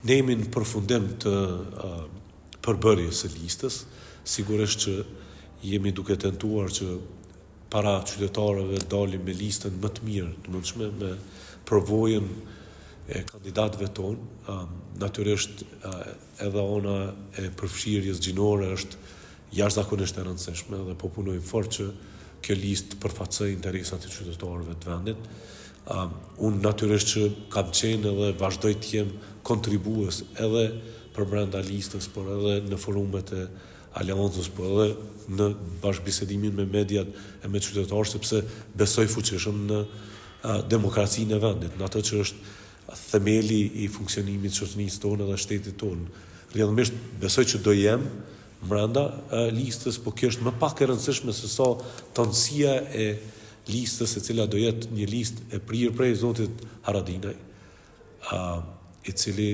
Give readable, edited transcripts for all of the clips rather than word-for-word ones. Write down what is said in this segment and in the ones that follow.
Ne jemi në përfundim të përbërjes së listës, sigurisht që jemi duke tentuar që para qytetarëve dalim me listën më të mirë të mundshme, me përvojën e kandidatëve tonë. Natyrisht edhe ana e përfshirjes gjinore është jashtëzakonisht e rëndësishme dhe po punojmë fort që kjo listë të përfaqësojë interesat e qytetarëve të vendit. Unë natyrisht që kam qenë edhe vazhdoj të jem kontribues edhe përbrenda listës, por edhe në forumet e Aleancës, por edhe në bashkëbisedimin me mediat e me qytetarë, sepse besoj fuqishëm në demokracinë e vendit, në atë që është themeli i funksionimit të shoqërisë tonë dhe shtetit tonë. Rrjedhimisht besoj që do jem mbrenda listës, po kjo është më pak e rëndësishme se sa tërësia e listës e cila do jetë një listë e prirë prej zotit Haradinaj, i cili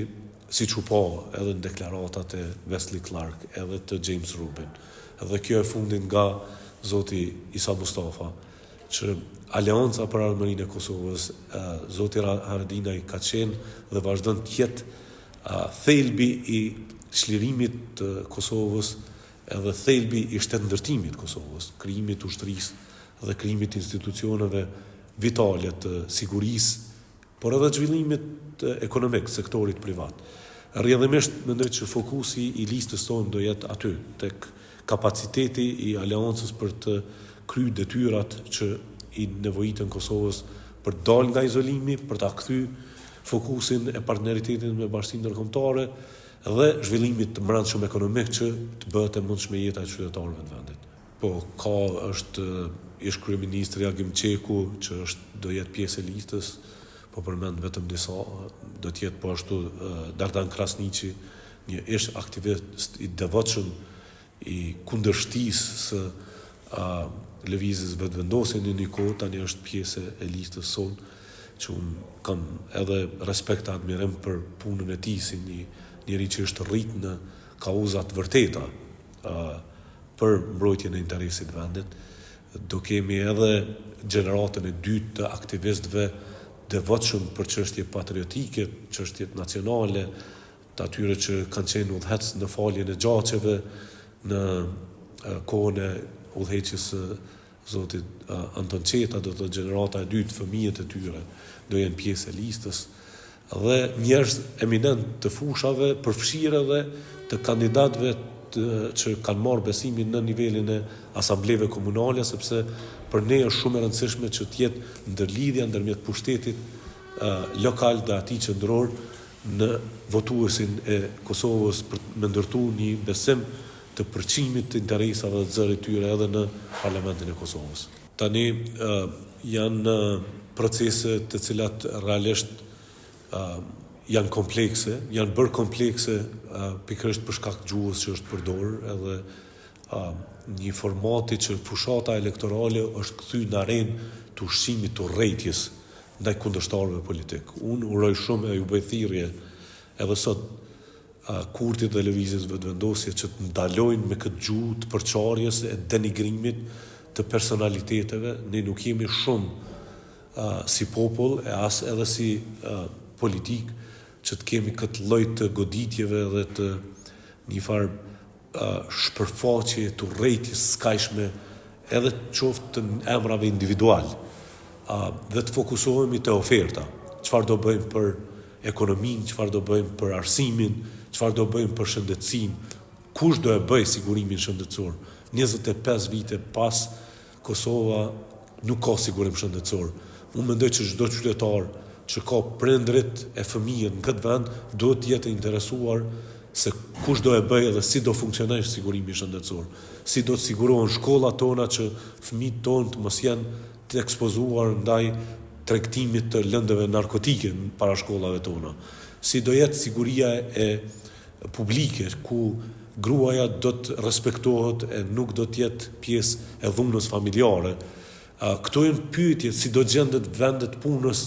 siç u pa edhe në deklaratat e Wesley Clark edhe të James Rubin, edhe kjo e fundit nga zoti Isa Mustafa, që Aleanca për Ardhmërinë e Kosovës, zoti Haradinaj ka qenë dhe vazhdon të jetë thelbi i çlirimit të Kosovës edhe thelbi i shtetndërtimit të Kosovës, krijimit të ushtrisë dhe krijimit të institucioneve vitale të sigurisë, por edhe zhvillimit ekonomik, sektorit privat. Rrjedhimisht mendoj që fokusi i listës tonë do jetë aty, tek kapaciteti i Aleancës për të kryer detyrat që i nevojiten Kosovës për të dalë nga izolimi, për ta kthy fokusin e partneritetit me bashkësinë ndërkombëtare dhe zhvillimit të brendshëm ekonomik që të bëhet e mundshme jeta e qytetarëve të vendit. Po, ka është ish kryeministri Agim Çeku që është do jetë pjesë e listës, po përmend vetëm disa, do të jetë po ashtu Dardan Krasniqi, një ish aktivist i devotshëm i kundërshtisë së lëvizjes Vetëvendosje në një kohë, tani është pjesë e listës sonë, që unë kam edhe respekt e admirim për punën e tij si një njeri që është rrit në kauza të vërteta për mbrojtjen e interesit të vendit. Do kemi edhe gjeneratën e dytë të aktivistëve devotshëm për çështje patriotike, çështjet nacionale, të atyre që kanë qenë udhëheqës në faljen e gjaqeve në kohën e udhëheqjes së zotit Anton Çetta, do të thotë gjenerata e dytë, fëmijët e tyre do jenë pjesë e listës dhe njerëz eminent të fushave, përfshirë edhe të kandidatëve të, që kanë marrë besimin në nivelin e asambleve komunale, sepse për ne është shumë e rëndësishme që të jetë ndërlidhja ndërmjet pushtetit lokal dhe atij qendror në votuesin e Kosovës për me ndërtu një besim të përçimit të interesave dhe të zërit tyre edhe në Parlamentin e Kosovës. Tani janë procese të cilat realisht janë komplekse, janë bërë komplekse pikërisht për shkak të gjuhës që është përdorur edhe një formati që fushata elektorale është kthy në arenë të ushqimit të urrejtjes ndaj kundërshtarëve politik. Unë uroj shumë e ju bëj thirrje edhe sot Kurtit dhe Lëvizjes Vetëvendosje që të ndalojnë me këtë gjuhë të përçarjes e denigrimit të personaliteteve. Ne nuk jemi shumë si popull e as edhe si politikë që të kemi këtë lloj të goditjeve dhe të një farë shpërfaqje të urrejtjes skajshme edhe qoftë të emrave individual dhe të fokusohemi te oferta, çfarë do bëjmë për ekonominë, çfarë do bëjmë për arsimin, çfarë do bëjmë për shëndetësinë, kush do e bëjë sigurimin shëndetësor. 25 vite pas Kosova nuk ka sigurim shëndetësor. Unë mendoj që çdo qytetar që ka prindërit e fëmijët në këtë vend duhet të jetë i interesuar se kush do e bëjë dhe si do funksionojë sigurimi shëndetësor. Si do të sigurohen shkollat tona që fëmijët tonë të mos jenë të ekspozuar ndaj tregtimit të lëndëve narkotike para shkollave tona. Si do jetë siguria e publike ku gruaja do të respektohet e nuk do të jetë pjesë e dhunës familjare. Këto janë pyetje si do gjendet vende të punës,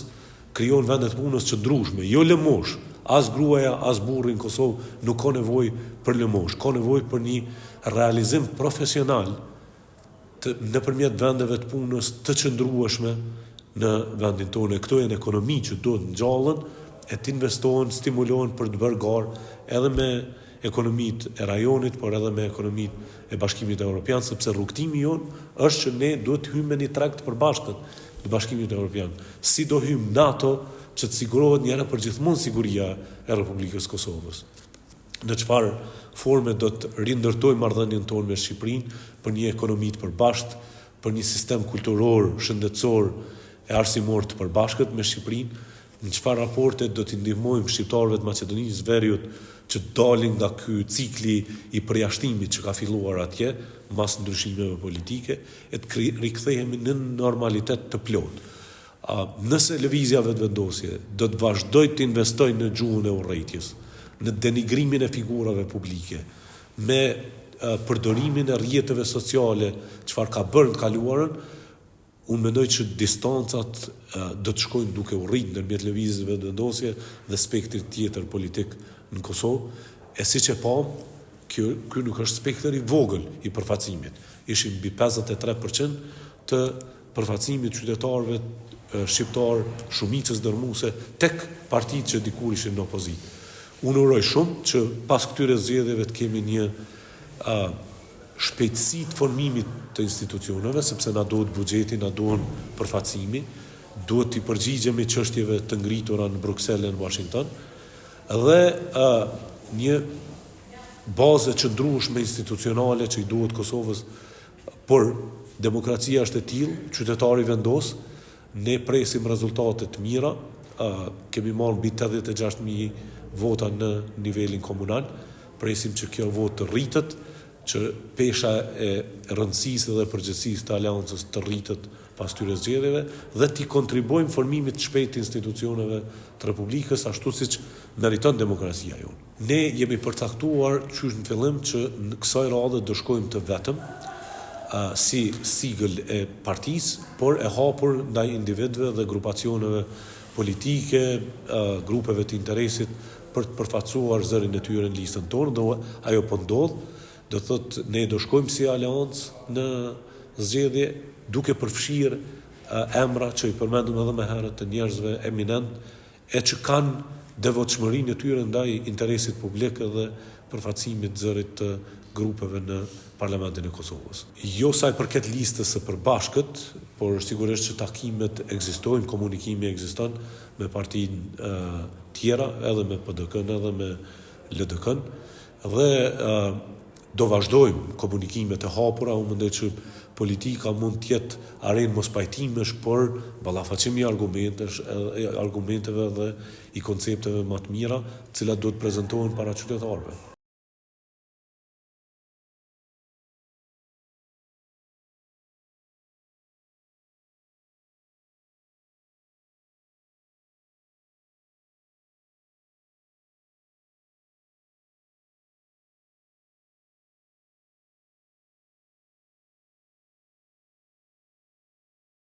krijohen vende të punës të qëndrueshme, jo lëmoshë. As gruaja, as burri në Kosovë nuk ka nevojë për lëmoshë, ka nevojë për një realizim profesional të nëpërmjet vendeve të punës të qëndrueshme në vendin tonë. E këto janë ekonomi që duhet ngjallen. e të investohen, stimulohen për të bërë garë edhe me ekonomitë e rajonit, por edhe me ekonomitë e Bashkimit Evropian, sepse rrugëtimi jonë është që ne duhet të hyjmë me një treg të përbashkët të Bashkimit Evropian. Si do hyjmë në NATO që të sigurohet një herë për gjithmonë siguria e Republikës së Kosovës? Në çfarë forme do të rindërtojmë marrëdhënien tonë me Shqipërinë për një ekonomi të përbashkët, për një sistem kulturor, shëndetësor e arsimor të përbashkët me Shqipërinë, në çfarë raporte do t'i ndihmojmë shqiptarëve të Maqedonisë së Veriut që të dalin nga ky cikli i përjashtimit që ka filluar atje mas ndryshimeve politike e të rikthehemi në normalitet të plotë. Nëse Lëvizja Vetëvendosje do të vazhdojë të investojë në gjuhën e urrejtjes, në denigrimin e figurave publike, me përdorimin e rrjeteve sociale çfarë ka bërë në të kaluarën, unë mendoj që distancat do të shkojnë duke u rritë ndërmjet Lëvizjes Vetëvendosje dhe spektrit tjetër politik në Kosovë, e siç e pamë, kjo, ky nuk është spektër i vogël i përfaqësimit. Ishin mbi 53 për qind të përfaqësimit qytetarëve shqiptarë, shumicës dërrmuese, tek partitë që dikur ishin në opozitë. Unë uroj shumë që pas këtyre zgjedhjeve të kemi një shpejtësi të formimit të institucioneve, sepse na duhet buxheti, na duhen përfaqësimi, duhet t'i përgjigjemi çështjeve të ngritura në Bruksel e në Washington dhe një bazë e qëndrueshme institucionale që i duhet Kosovës. Por, demokracia është e tillë, qytetari vendos, ne presim rezultate të mira, kemi marrë mbi 86.000 vota në nivelin komunal, presim që kjo votë të rritet, që pesha e rëndësisë dhe përgjegjësisë të aleancës të rritet pas këtyre zgjedhjeve dhe t'i kontribuojmë formimit të shpejtë të institucioneve të Republikës ashtu siç meriton demokracia jonë. Ne jemi përcaktuar qysh në fillim që në kësaj radhe do shkojmë të vetëm, si sigël e partisë, por e hapur ndaj individëve dhe grupacioneve politike, grupeve të interesit për të përfaqësuar zërin e tyre në listën tonë dhe ajo po ndodh. Do të thotë ne do shkojmë si aleancë në zgjedhje duke përfshirë emra që i përmendëm edhe më herët të njerëzve eminent e që kanë devotshmërinë e tyre ndaj interesit publik dhe përfaqësimit të zërit të grupeve në Parlamentin e Kosovës. Jo sa i përket listës së përbashkët, por sigurisht që takimet ekzistojnë, komunikimi ekziston me partitë tjera, edhe me PDK-në, edhe me LDK-në, dhe do vazhdojmë komunikimet e hapura, unë mendoj që politika mund të jetë arenë mospajtimesh, por ballafaqim i argumentesh, argumenteve dhe i koncepteve më të mira, të cilat duhet prezentohen para qytetarëve.